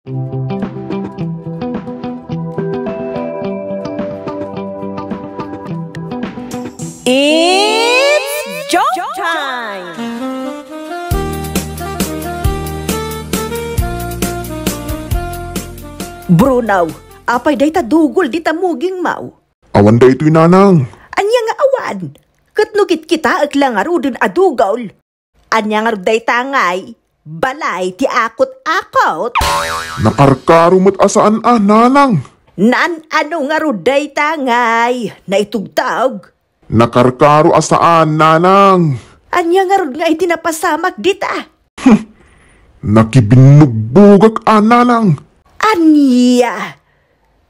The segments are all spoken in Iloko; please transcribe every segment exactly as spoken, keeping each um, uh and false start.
It's joke time! Bruno, apay dayta dugol dita mugingmo? Awan daytoy, nanang. Ania nga awan? Ket no kitkitaek la ngaruden a dugol. Ania ngarud dayta ngay? Balay ti akot-akot? Nakarkaro met a saan a, nanang. Naan-ano ngarud dayta ngay? Naitugtog? Nakarkaro a saan, nanang. Ania ngarud nga iti napasamak dita? Nakibinnugbugak a, nanang. Ania?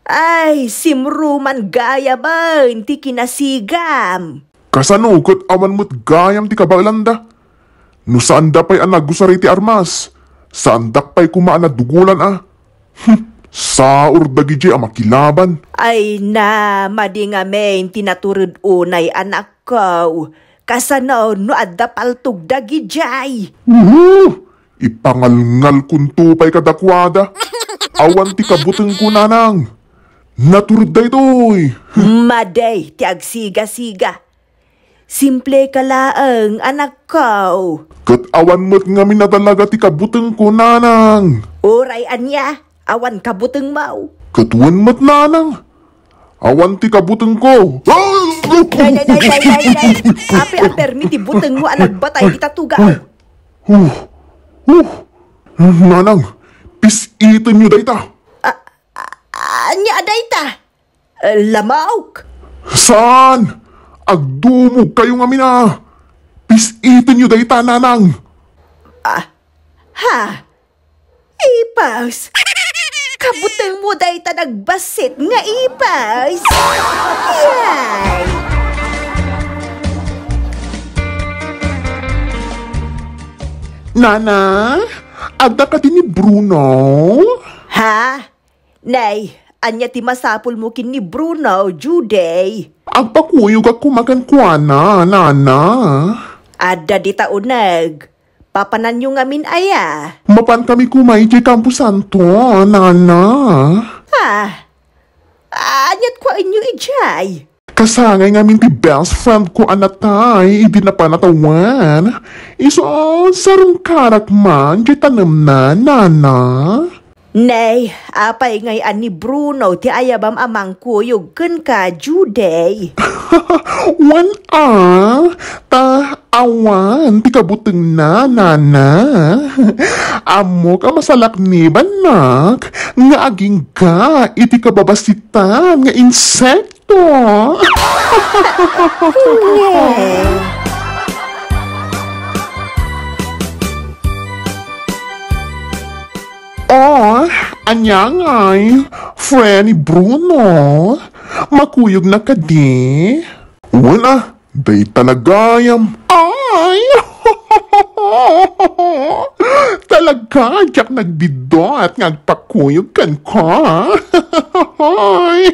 Ay, simruman gayamen ti kinasigam. Kasano ket awan met gayam ti kabaelanda? No saanda pay a nagusar iti armas, saandak pay koma a nadugolan a. Hm, saor dagidiay a makilaban. Ay na, madi ngamin ti natured unay, anakko. Kasano no adda paltog dagidiay? Uh, ipangalngalkonto pay kadakuada. Awan ti kabutengko, nanang. Natured daytoy. Madi ti agsiga-siga. Simpleka laeng, anakko. Ket awan met ngamin a talaga ti kabutengko, nanang. Uray ania, awan kabutengmo? Ket wen met, nanang. Awan ti kabutengko. Day, day, day, day, day, day. Apay a permi ti butengmo a nagbatay dita tugaw? Huh. Huh. Nanang, pis-itenyo dayta. A-, a-, ania a dayta? Eh, lamok? Saan? Agdumogkayo ngamin a. Pis-itenyo dayta, nanang. Ah, ha? Ipos? Kabutengmo dayta nagbassit nga ipos? Yay! Nana, adda kadi ni Bruno? Ha? Nay, ania ti masapulmo ken ni Bruno, Judy? Agpakuyogak koma kenkuana, Nana. Adda dita uneg. Papananyo ngamin aya? Mapankami koma idiay kamposanto, Nana. Ah, aniat kuaenyo idiay? Kasangay ngamin ti best friend ko a natay idi napan a tawen. Isu a sarungkarak man diay tanemna, Nana. Nay, apay ngay a ni Bruno ti ayabam a mangkuyog kenka, Judy? Wen a, ta awan ti kabutengna, Nana. Ammok a masalaknibannak nga agingga iti kababassitan nga insekto. Oh, ania ngay, friend ni Bruno? Makuyogna kadi? Wen a, dayta la gayam. Ay! Talaga, diak nagbiddut nga agpakuyog kenka. Ay!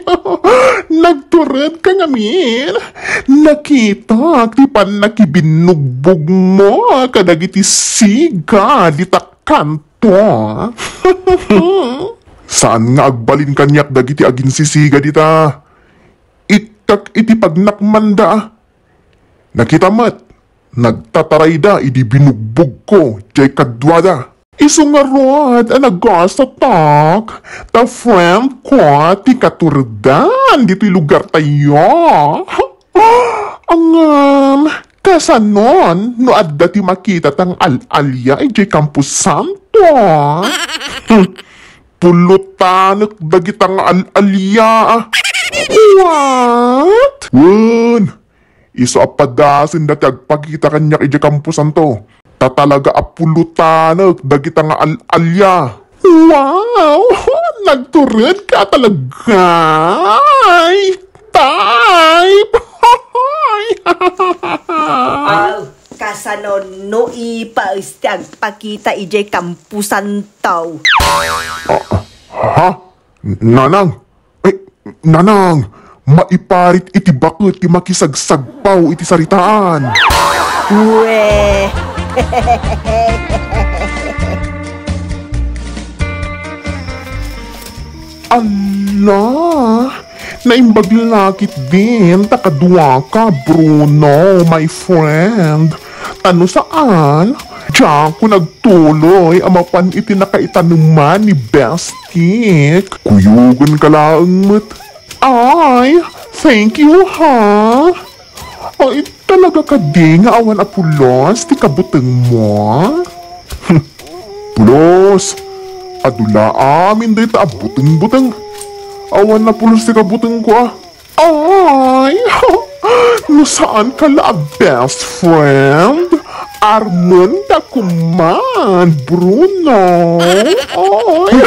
Nagturedka ngamin. Nakitak ti pannakibinnugbogmo kadagiti siga dita kanto. Saan nga agbalin kaniak dagiti aginsisiga dita. Iktak iti pagnakmanda. Nakita met, nagtatarayda idi binugbogko diay kaduada. Isu ngarud a nagasatak, ta friend ko ti katuredan ditoy lugartayo. Ngem, kasanon no adda ti makitata nga al-alia idiay kamposanto? Hmm, pulutanek dagita nga al-alia, a. What? Wen, isu a padasenda ti agpakita kaniak idiay kamposanto. Ta talaga a pulutanek dagita nga al-alia. Wow! Nagturedka talaga! Ay, type! Aw, kasano no ipaes ti agpakita idiay kamposanto? Ah, ha? Nanang? Ay, Nanang, maiparit iti baket ti makisagsagpaw iti saritaan. Ue! Ala, naimbag la ketdin ta kaduaka, Bruno, my friend. Ta no saan, diakon agtuloy a mapan iti nakaitaneman ni Bestik. Kuyogenka laeng met. Ay, thank you, ha? Ay, talaga kadi nga awan a pulos ti kabutengmo? Pulos! Adu la amin dayta a buteng-buteng. Awan a pulos ti kabutengko, a. Ay! No saan ka la a best friend, armenta koma, Bruno. Ay!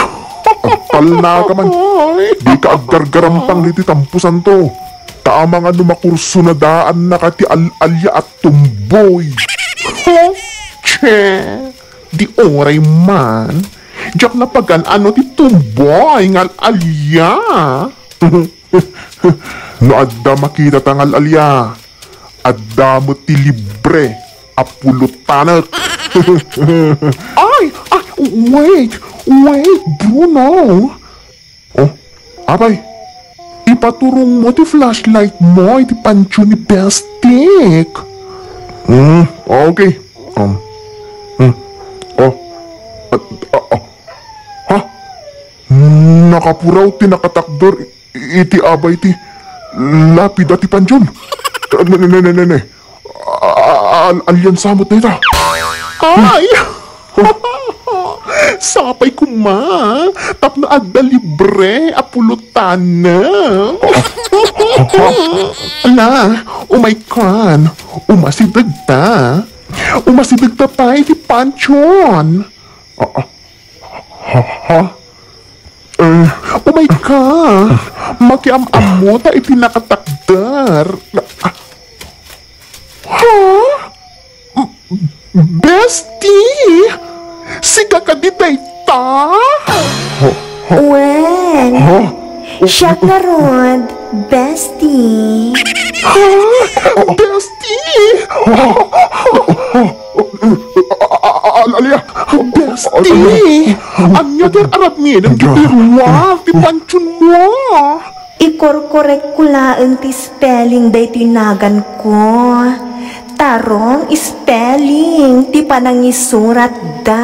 Agtalnaka man. Ay! Dika aggargarampang ditoy tampusanto. Ta amangan no makursunadaannaka ti al-alia a tumboy. Che, di uray man. Diak napagan-ano ti tumboy nga al-alia. No adda makitata nga al-alia, adda met ti libre a pulutanek. Ay! Ay! Wait! Wait, Bruno! Oh, apay, ipaturongmo ti flashlightmo iti pancho ni Bestik. Hmm, okay. Um, hmm. Oh. At, ah, ah. Ha? Nakapuraw ti nakatakder i-, iti abay ti lapida ti pancho. Ne, ne, ne, ne, ne, ne. A-, a-, a-, al-, alian sa met dayta. Ay! Sapay koma, tapno adda libre a pulutanek. Ala, umaykan, umasidegta. Umasidegta pay ti panchon. Ah, ah. Ha? Ha? Eh, umayka. Makiam-ammota iti nakatakder. Ha? Bestie? Sika kadi dayta? Wen. Ha? Siak ngarud, bestie. Ha? Bestie? Al-, alia. Bestie! Ania ti ar-aramidem ditoy ruar ti panchonmo? Ikorkorekko laeng ti spelling daytoy naganko. Ta wrong spelling ti panangisuratda.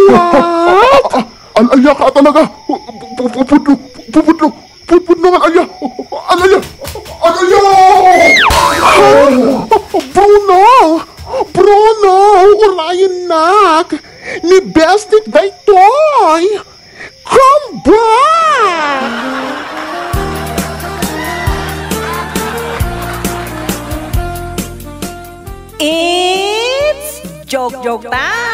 What? Al-, alia ka talaga. Pu-, pu-, pu-, pudno, pu-, pudno, pu-, pudno nga al-alia. Al-alia. Al-alia. Bruno! Bruno! Urayennak! Ni Bestik daytoy! Come back! It's joke, joke time!